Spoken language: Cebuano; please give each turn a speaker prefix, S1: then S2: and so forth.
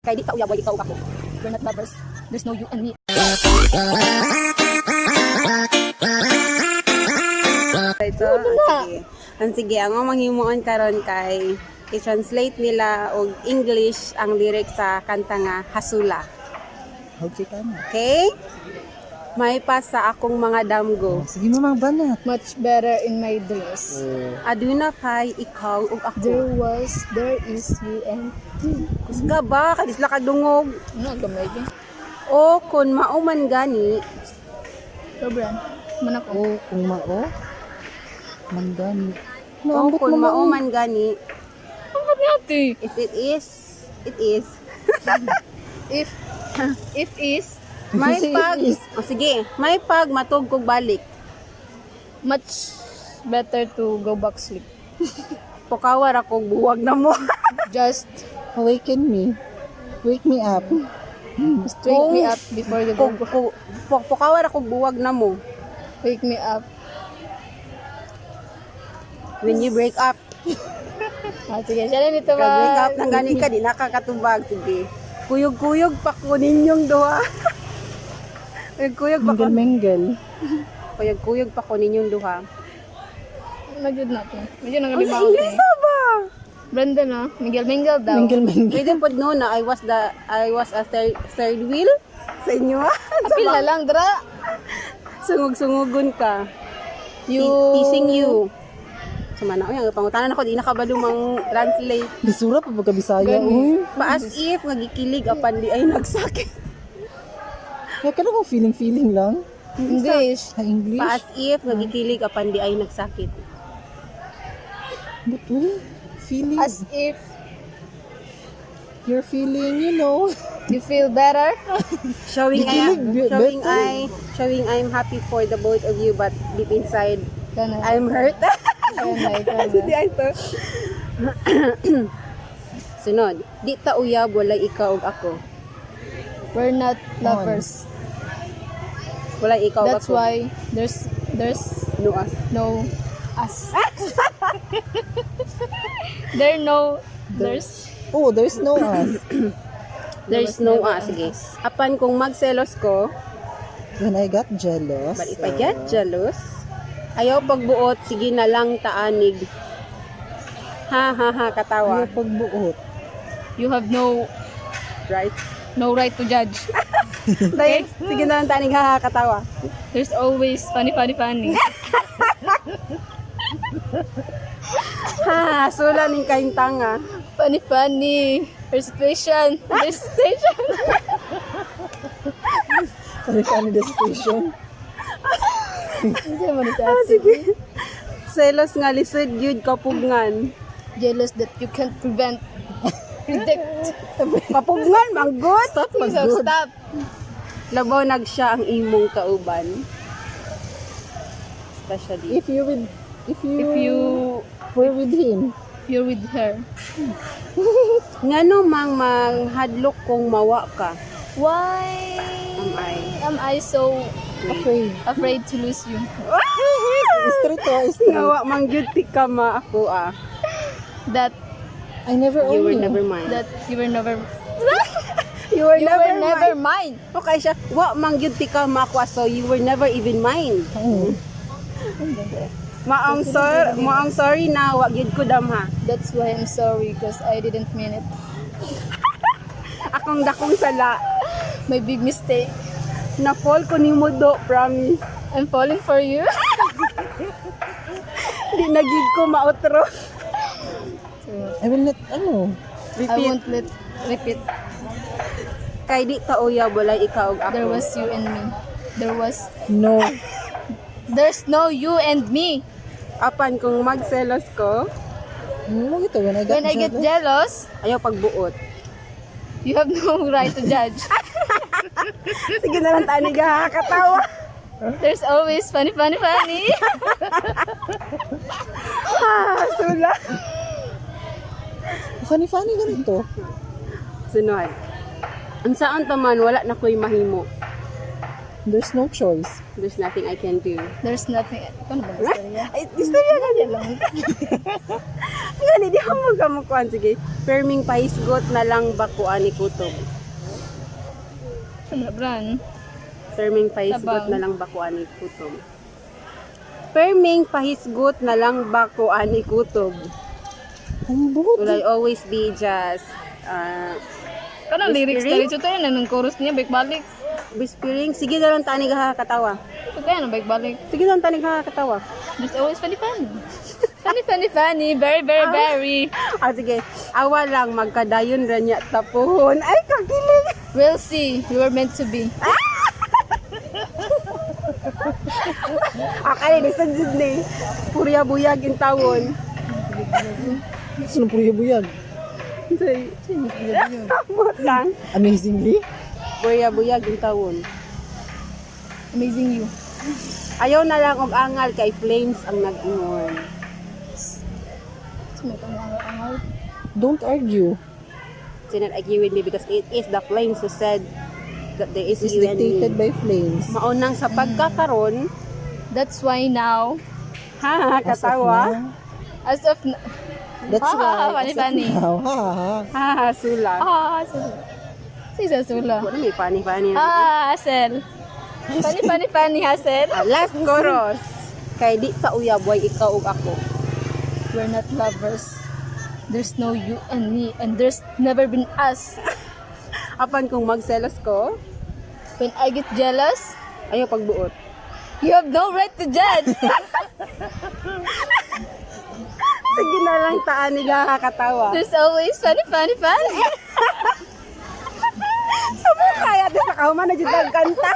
S1: Kay di ta uyab, walay ikaw ug ako.
S2: We're not lovers. There's no you and me.
S3: Ito, sige. Ang sige, ang manghimuon karon kay i-translate nila og English ang lyrics sa kanta nga Hasula.
S4: Okay ka na.
S3: Okay? May pa sa akong mga damgo.
S4: Sige mo mga banat.
S2: Much better in my dreams.
S3: Aduna pay ikaw ug ako.
S2: There was, there is you and me.
S3: Kusga ba kadis la kagdungog?
S2: Ano, gamay ba?
S3: O kun mao man gani,
S2: Sobran. Man ako.
S4: O kung mao, manggani.
S3: o
S4: Naambot
S3: kun
S4: mo
S3: mao
S4: mao.
S3: man gani,
S2: Ang nga ate?
S3: if it is, it is.
S2: If is,
S3: May
S4: If
S3: pag
S4: is.
S3: O, sige, may pag matug kog balik.
S2: Much better to go back sleep.
S3: Pukawa ra kog buwag na mo.
S2: Just,
S4: Awaken me. Wake me up.
S2: Just wake me up before you go.
S3: Pukawa ra kog buwag na mo.
S2: Wake me up.
S3: When you break up.
S2: Ah, sige, siya na nito
S3: Ka break
S2: ba?
S3: up nang gani ka di nakakatubag, sige. Kuyog-kuyog pa ko ninyong duha. Kuyog-kuyog pa ko.
S4: Mingle mingle.
S3: Kuyog-kuyog pa ko ninyong duha.
S2: Nagyud na to. Medyo nang
S3: Unsa English ba?
S2: Brenda na. Miguel Mingle daw.
S4: Mingle mingle.
S3: Pwede pod no na I was a third wheel sa inyo.
S2: Apil na lang, dra.
S3: Sungog-sungugon ka.
S2: You...
S3: Teasing you. Sumana oy, ang pangutanan ako di nakabalo mang translate.
S4: Bisura pa pagka Bisaya.
S2: Gani.
S4: Uy.
S3: Pa as if nga gikilig apan di ay nagsakit.
S4: Kaya ka na kung feeling feeling lang.
S2: English.
S4: Sa English.
S3: Pa as if nga gikilig apan di ay nagsakit.
S4: But uy, feeling.
S2: As if
S4: You're feeling.
S2: You feel better.
S3: Showing I
S4: Gikilig,
S3: showing
S4: better.
S3: I showing I'm happy for the both of you, but deep inside
S2: Kana.
S3: I'm hurt.
S2: Kana, kana.
S3: Di ay to. Sunod, di ta uyab walay ikaw ug ako.
S2: We're not lovers.
S3: Walay ikaw ug
S2: That's
S3: ako.
S2: why there's
S3: No us.
S2: No us. There no there's
S4: Oh, there's no us.
S3: There's
S2: was
S3: no
S2: never
S3: us.
S2: an
S3: Sige. Apan kung magselos ko,
S4: When I got jealous.
S3: But if I get jealous, ayaw pagbuot, sige na lang taanig. Ha ha ha, katawa.
S4: Ayaw pagbuot.
S2: You have no
S3: Right?
S2: No right to judge.
S3: Dahil, sige na lang taanig, ha ha, katawa.
S2: There's always funny, funny, funny.
S3: Ha, sula ning kayong tanga.
S2: Funny, funny. Her situation. Their situation.
S4: Funny funny the situation.
S2: Hindi mo na
S3: Sige. Selos nga lisod yun kapugngan.
S2: Jealous that you can't prevent. Predict.
S3: Kapugngan, manggot.
S4: Stop
S2: So
S4: mag-good.
S2: stop.
S3: Labaw nag siya ang imong kauban. Especially.
S4: If you
S2: If you
S4: were with him.
S2: If you're with her.
S3: Ngano mang manghadlok kung mawa ka?
S2: Why
S3: Am I?
S2: Am I so
S4: Afraid.
S2: Afraid to lose you?
S4: Straight to, straight.
S3: Ngawa mang gyud ti ka ma ako ah.
S2: That
S4: I never
S3: You
S4: own
S3: were
S4: you.
S3: never mine.
S2: That you were never
S3: You were
S2: you
S3: never,
S2: were never
S3: mine.
S2: mine.
S3: Okay siya. Wa mang gyud ti ka ma ako ah, so you were never even mine.
S4: Oo.
S3: Maong sorry na wa gyud ko damha.
S2: That's why I'm sorry, because I didn't mean it.
S3: Akong dakong sala.
S2: My big mistake.
S3: Na fall ko nimo do, promise.
S2: I'm falling for you.
S3: Di na gyud ko mautro.
S4: I will not, ano,
S2: I
S3: Repeat.
S2: Won't let repeat.
S3: Kay di ta uyab walay ikaw ug ako.
S2: There was you and me. There was
S4: No.
S2: There's no you and me.
S3: Apan kung magselos ko,
S4: Ano ito? When I got
S2: When I get
S4: jealous?
S2: jealous,
S3: ayaw pagbuot.
S2: You have no right to judge.
S3: Sige na lang tani ga katawa.
S2: There's always funny, funny, funny.
S3: Ha, sula.
S4: Funny, funny ganito.
S3: Sunod. Unsaon ta man wala na ko'y mahimo.
S4: There's no choice.
S3: There's nothing I can do.
S2: There's nothing. Ano ba istorya?
S3: Ay, istorya ka niya. Gani di mo kamukuan, sige. Perming pahisgot na lang ba ko ani kutob?
S2: Ano Bran?
S3: Perming pahisgot
S2: Tabang.
S3: na lang ba ko ani kutob? Perming pahisgot na lang ba ko ani kutob?
S4: Ang buot.
S3: Will I always be just
S2: Kanang lyrics
S3: Whispering?
S2: dali tayo na ng chorus niya balik-balik.
S3: Whispering? Sige na lang tani katawa.
S2: Ito tayo na balik-balik.
S3: Sige na lang tani katawa.
S2: There's always funny funny. Funny funny funny, very very very.
S3: Ah, sige. Awa lang, magkadayon ra niya tapuhon. Ay, kakilig!
S2: We'll see. We were meant to be.
S3: Akala ni sa jud ni. Purya buyag in tawon.
S4: Sino puro buyag?
S3: Butang.
S4: Amazingly?
S3: Purya buyag in tawon.
S2: Amazing you.
S3: Ayaw na lang og angal kay flames ang nag-ingon.
S2: Angal.
S4: Don't argue.
S3: Do not argue with me because it is the flames who said that there is
S4: It's
S3: you and me.
S4: dictated by flames.
S3: Maunang sa pagkakaron,
S2: That's why now,
S3: ha,
S4: As of
S3: katawa.
S4: now,
S2: as of
S4: that's
S2: Ha, ha, ha,
S4: why.
S2: funny,
S4: As of
S2: funny.
S4: now, ha, ha, ha.
S3: Ha, ha, sula.
S2: Ah, sula. Sisa sula.
S3: Wala may funny-funny.
S2: Ah, Hassel. Funny, funny, funny, Hassel.
S3: Ah, last chorus. Kay di ta uyab, way ikaw ug ako.
S2: We're not lovers. There's no you and me, and there's never been us.
S3: Apan kung magselos ko,
S2: When I get jealous,
S3: ayaw pagbuot.
S2: you have no right to judge.
S3: Sige na lang taan nila katawa.
S2: There's always funny, funny, funny.
S3: Kaya di sa kahuman na jud kanta.